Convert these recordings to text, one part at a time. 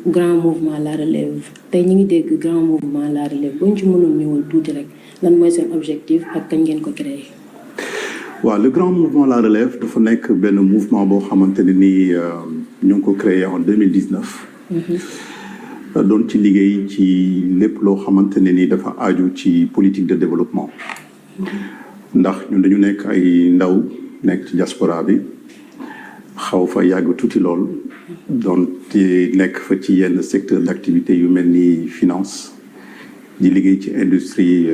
grand mouvement la relève tey ñu ngi dégg grand mouvement la relève boo ñu ci mënoon ñëwal tuuti rek lan mooy seen objectif ak kañ ngeen ko créé. waaw le grand mouvement la relève dafa nekk benn mouvement boo xamante ne nii ñu ngi ko créé en 2019. doon ci liggéey ci lépp loo xamante ne nii dafa aju ci politique de développement. ndax ñun dañu nekk ay ndaw nekk ci diaspora bi xaw fa yàgg tuuti lool doon nekk fa ci yenn secteur d'activité yu mel ni finance di liggéey ci industrie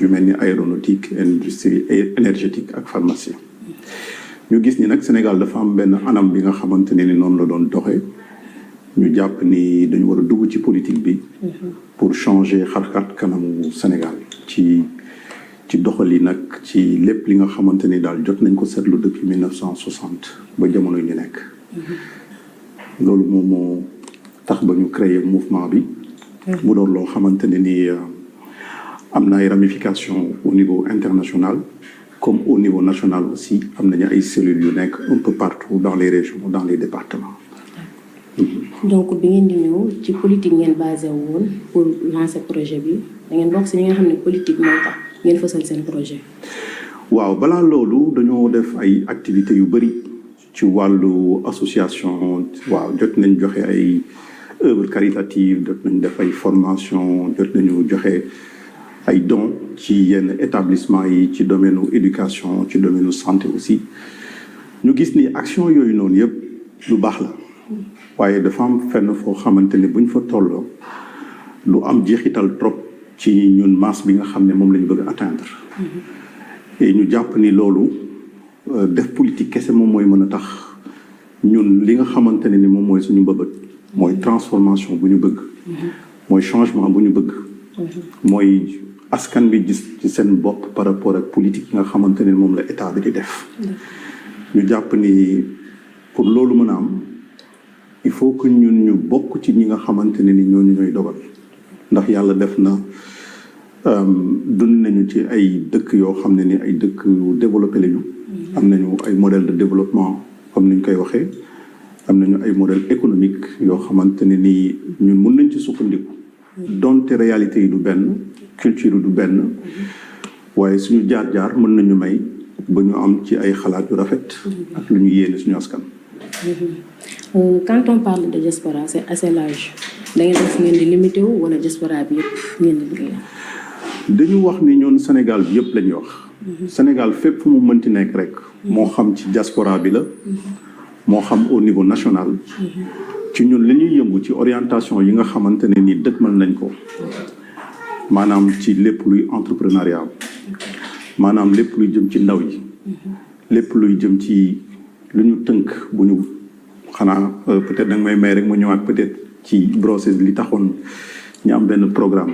yu mel ni aéronautique industrie énergétique ak pharmacie. ñu gis ni nag Sénégal dafa am benn anam bi nga xamante ne ni noonu la doon doxee ñu jàpp ni dañu war a dugg ci politique bi pour changer xarxat kanamu Sénégal ci doxali nag ci lépp li nga xamante ni daal jot nañ ko seetlu depuis 1960 ba jamono ñu nekk. loolu moom moo tax ba ñu créer mouvement bi. mu doon loo xamante ne ni am na ay ramifications au niveau international comme au niveau national aussi am nañu ay cellules yu nekk un peu partout dans les régions dans les départements. donc bi ngeen di ñëw ci politique ngeen basé woon pour lancer projet bi da ngeen bokk si ñi nga xam ne politique moo tax ngeen fësal seen projet. waaw balaa loolu dañoo def ay activités yu bëri ci wàllu association waaw jot nañ joxe ay œuvres caritatives jot nañ def ay formation jot nañu joxe ay dons ci yenn établissement yi ci domaine éducation ci domaine santé aussi ñu gis ni action yooyu noonu yëpp lu baax la waaye dafa am fenn foo xamante ne buñ fa tolloo lu am jeexital trop ci ñun masse bi nga xam ne moom la ñu bëgg atteindre. et ñu jàpp ni loolu def politique kese moom mooy mën a tax ñun li nga xamante ne ni moom mooy suñu mbëbët mooy transformation bu ñu bëgg. mooy changement bu ñu bëgg. mooy askan bi gis ci seen bopp par rapport ak politique yi nga xamante ne moom la état bi di def. ñu jàpp ni pour loolu mën a am il faut que ñun ñu bokk ci ñi nga xamante ne ni ñooñu ñooy dogal ndax yàlla def na dund nañu ci ay dëkk yoo xam ne ni ay dëkk développé lañu. am nañu ay modèle de développement comme ni ñu koy waxee am nañu ay modèle économique yoo xamante ne ni ñun mën nañ ci sukkandiku. donte réalité yi du benn culture du benn waaye suñu jaar-jaar mën nañu may ba ñu am ci ay xalaat yu rafet ak lu ñu yéene suñu askan. Quand on parle de diaspora c'est assez large da ngeen def ngeen di limité wu wala diaspora bi yëpp ngeen di liggéey. dañu wax ni ñoon Sénégal bi yëpp la ñuy wax. Sénégal fépp fu mu mënti nekk rek. moo xam ci diaspora bi la. moo xam au niveau national. ci ñun li ñuy yëngu ci orientation yi nga xamante ne ni dëkkmal nañ ko. maanaam ci lépp luy entrepreneuriat. maanaam lépp luy jëm ci ndaw yi. lépp luy jëm ci lu ñu tënk bu ñu xanaa peut-être danga may may rek mu ñëwaat peut-être ci brosses li taxoon ñu am benn programme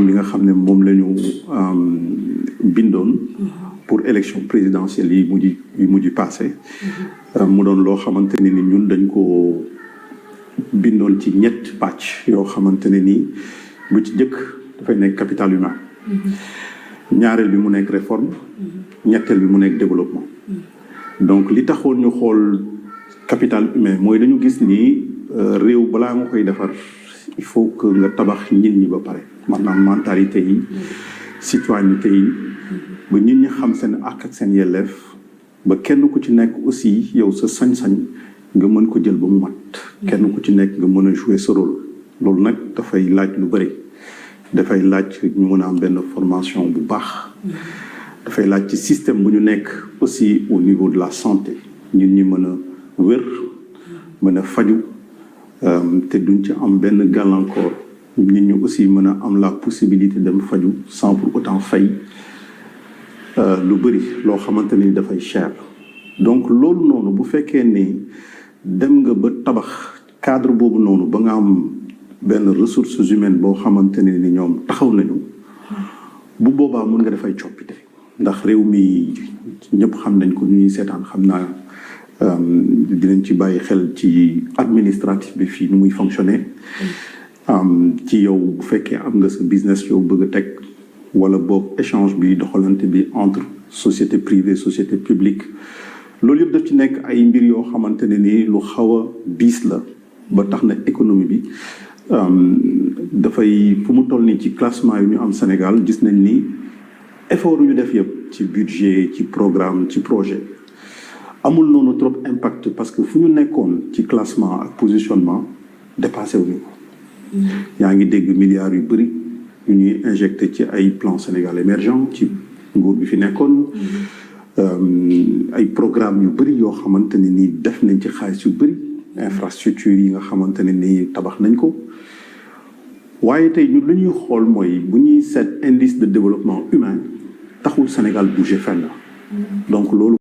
bi nga xam ne moom la ñu bindoon pour élection présidentielle yi mujj passé mu doon loo xamante ne ni ñun dañ ko bindoon ci ñett pàcc yoo xamante ne ni bu ci jëkk dafay nekk capital humain ñaareel bi mu nekk réforme ñetteel bi mu nekk développement donc li taxoon ñu xool capital humain mooy dañu gis ni réew balaa nga koy defar il faut que nga tabax nit ñi ba pare maanaam mentalité yi citoyenneté yi ba nit ñi xam seen àq ak seen yelleef ba kenn ku ci nekk aussi yow sa sañ-sañ nga mën ko jël ba mu mat kenn ku ci nekk nga mën a jouer sa rôle loolu nag dafay laaj lu bëri dafay laaj ñu mën a am benn formation bu baax dafay laaj ci système bu ñu nekk aussi au niveau de la santé ñun ñi mën a wér mën a faju te duñ ci am benn gàllankoor nit ñi aussi mën a am la possibilité dem faju sans pour autant fay lu bëri loo xamante ni dafay cher donc loolu noonu bu fekkee ni dem nga ba tabax cadre boobu noonu ba nga am benn ressources humaines boo xamante ne ni ñoom taxaw nañu bu boobaa mun nga dafay coppite ndax réew mi ñëpp xam nañ ko ñuy seetaan xam naa dinañ ci bàyyi xel ci administratif bi fii nu muy fonctionner ci yow bu fekkee am nga sa business yow bëgg a teg wala boog échange bi doxalante bi entre société privée société publique loolu yëpp daf ci nekk ay mbir yoo xamante ne ni lu xaw a diis la ba tax na économie bi dafay fu mu toll nii ci classement yi ñu am Sénégal gis nañ ni effort yu ñu def yëpp ci budget ci programme ci projet amul noonu trop impact parce que fu ñu nekkoon ci classement ak positionnement dépassé wuñu ko. yaa ngi dégg milliards yu bëri yu ñuy injecté ci ay plan Sénégal émergent ci nguur bi fi nekkoon. ay programme yu bëri yoo xamante ne nii def nañ ci xaalis yu bëri infrastructure yi nga xamante ne nii tabax nañ ko waaye tey ñun lu ñuy xool mooy bu ñuy seet indice de développement humain taxul Sénégal bouger fenn donc loolu